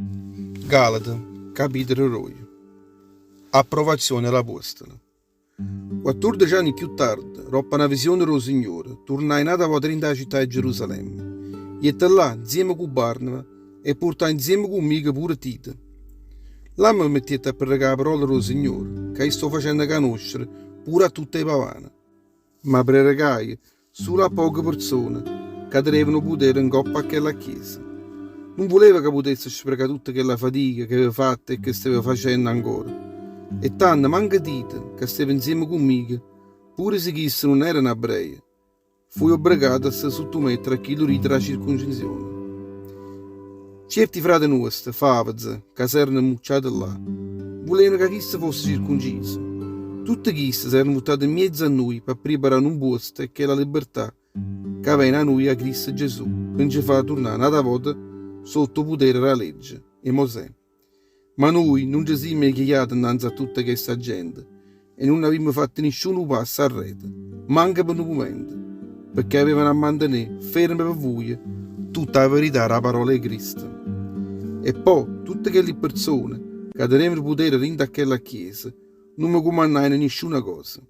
Galate, capitolo doje. Approvazione 'e l'Apuostole. Quattuordece anni cchiù tarde, doppo na visione d' 'o Signore, turnaje n'ata vota dint' 'a città 'e Gerusalemme. Jette là nzieme cu Barnaba e purtaje nzieme cu mico pure Tito. Là me mettette a predecà 'a parola d' 'o Signore, ca i' sto facenno canoscere pure a tutt' 'e pavane. Ma prerecaje sulo a poche perzone ca tenevano 'o putere 'ncoppa a chella chiesa. Nun vuleva ca putesse sprecà tutta chella fatica ch'aveva fatto e che steva facenno ancora. E tanno manco Tito, ca steva 'nzieme cu mico, pure si chisto nun era n'abrejo, fuje obbregato a se suttumettere a chillu rito d' 'a circuncisione. Cierti frate nuoste, faveze, ca s'erano mmucciate là, vulevano ca chisto fosse circunciso. Tutte chiste s'erano vuttate 'mmiezzo a nuje pe priparà nu puosto 'e chella libertà ca vene 'a nuje 'a Cristo Gesù pe nce fà turnà n'ata vota sotto 'o putere d' 'a legge 'e Mosè. Ma nuje nun ce simme chiejate 'nnanze a tutta chesta gente e nun avimmo fatto nisciuno passo arreto, manco pe nu mumento, pecché avevano 'a mantenè ferme pe vuje tutta 'a verità d' 'a parola 'e Cristo. E po' tutte chelli perzone ca tenevano putere dint' a chella chiesa nun me cumannajeno nisciuna cosa.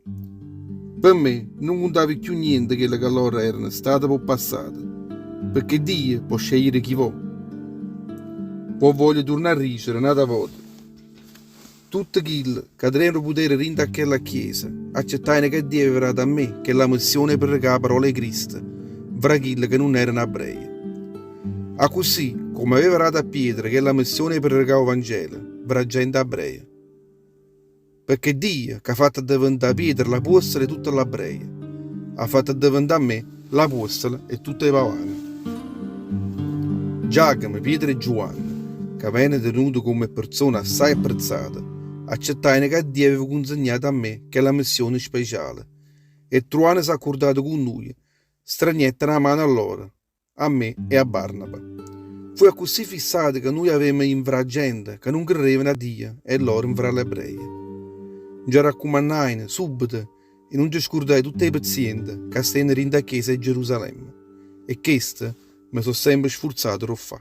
Pe me nun cuntava cchiù niente chello ca lloro erano state p' 'o passato, pecché Dio po' scegliere chi vò. Po' voglio turnà a dicere n'ata vota, tutte chille ca tenevano putere dint' a chella chiesa accettajeno che Dio aveva dato a me chella missione 'e predicà 'a parola 'e Cristo nfra chille ca nun erano abreje. Accussì comme aveva dato a Pietro chella missione 'e predicà 'o Vangelo nfra 'a gente abreja. Pecché Dio, ch'ha fatto addeventà Pietro l'apuostolo 'e tutte ll'abbreje, ha fatto addeventà a me l'apuostolo 'e tutte 'e pavane. Giacomo, Pietro e Giuanne, ca vene tenute comme perzone assaje apprezzate, accettajeno ca Dio aveva cunzegnato a me chella missione speciale e truannose accurdate cu nuje, stregnettero 'a mano a lloro. a me e a Barnaba. Fuje accussì fissato ca nuje avevamo jì nfra 'a gente ca nun crerevano a Dio e lloro nfra ll'ebreje. Nce raccumannajeno, subbeto, 'e nun ce scurdà 'e tutt' 'e pezziente ca stevano dint' 'a chiesa 'e Gerusalemme, e chesto me so' sempe sfurzato d' 'o ffà.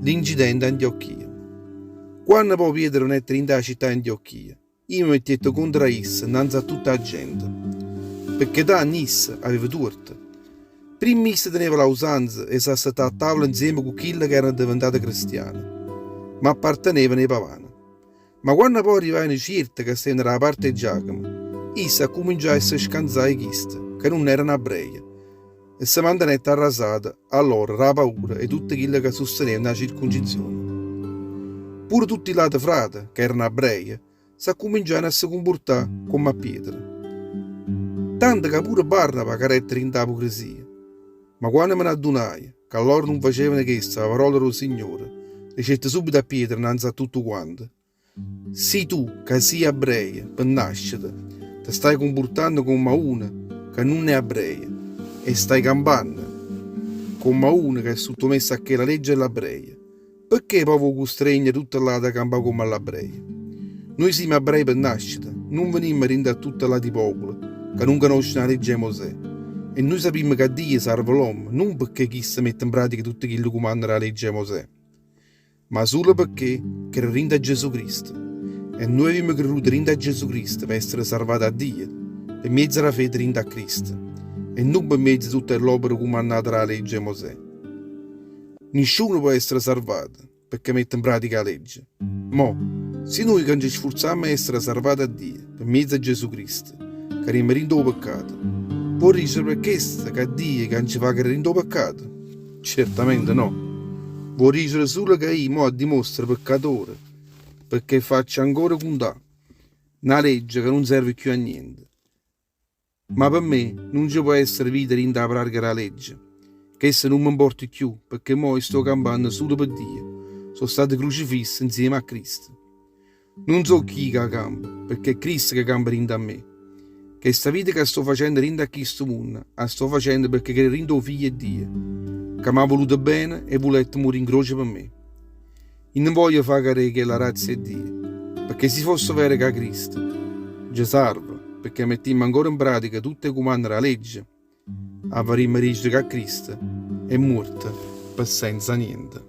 L'incidente a Antiochia. Quanno po' Pietro venette dint' 'a città 'e Antiochia, Io me mettette contro a isso 'nnanze a tutta 'a gente, pecché tanno isso aveva tuorto. Primma isso teneva l'ausanza 'e s'assettà a tavola 'nzieme cu chille ca erano addeventate crestiane, ma appartenevano 'e pavane. Ma quanno po' arrivajeno cierte ca stevano d' 'a parte 'e Giacomo, isso accuminciaje a se scanzà 'e chiste, ca nun erano abbreje, e se mantenette arrasato 'a lloro d' 'a paura 'e tutte chille ca sustenevano 'a circuncisione. Pure tutti ll'ate frate, ca erano abbreje, s'accuminciajeno a se cumpurtà comm' a Pietro. Tanto ca pure Barnaba carette dint' 'a 'pucresia. Ma quanno me n'addunaje ca lloro nun facevano chesto 'a parola d' 'o Signore, dicette subito a Pietro 'nnanze a tuttuquante, Si tu, ca sî abbrejo pe nascita, te staje cumpurtanno comm'a uno ca nun è abbrejo e staje campanno comm'a uno ca è suttomesso a chella legge 'e ll'abbreje, pecché po' vuò custregnere tutte ll'ate a campà comm'a ll'abbreje? Nuje simmo abbreje pe nascita, nun venimmo dint' a tutte ll'ati popole ca nun canosceno 'a legge 'e Mosè. E nuje sapimmo ca Dio sarva l'ommo nun pecché chisto mette 'npratica tutte chilli cumanne d' 'a legge 'e Mosè, ma sulo pecché crere dint' a Gesù Cristo. E nuje avimmo creduto dint' a Gesù Cristo pe essere sarvate 'a Dio, pe miezo d' 'a fede dint' a Cristo, e nun pe miezo 'e tutte ll'opere cumannate d' 'a legge 'e Mosè. Nisciuno po' essere sarvato pecché mette 'npratica 'a legge. Mo, si nuje ca nce sfurzammo 'e essere sarvate 'a Dio pe miezo a Gesù Cristo, cadimmo dint' 'o peccato, può dicere pe chesto ca Dio ca nce fa cadere dint' 'o peccato? Certamente no. Vò dicere sulo ca io mo addimostro peccatore pecché faccio ancora cuntà na legge ca nun serve cchiù a niente. Ma pe me nun ce po' essere vita dint' 'a pratica d' 'a legge. Chesto nun me 'mporta cchiù pecché mo io sto campanno sulo pe Dio, so' stato crucifisso 'nzieme a Cristo. Nun so' cchiù io ca campo, pecché è Cristo ca campa dint' a me. Chesta vita ca sto facendo dint' a chistu munno, 'a sto facendo pecché credo dint' 'o Figlio 'e Dio, ca m'ha vuluto bene e vulette murì 'ncroce pe me. I' nun voglio fa cadé chella grazia 'e Dio, pecché si fosse overo ca Cristo nce sarva pecché mettimmo ancora 'npratica tutt' 'e cumanne d' 'a legge, avarimmo dicere ca Cristo è muorto pe senza niente.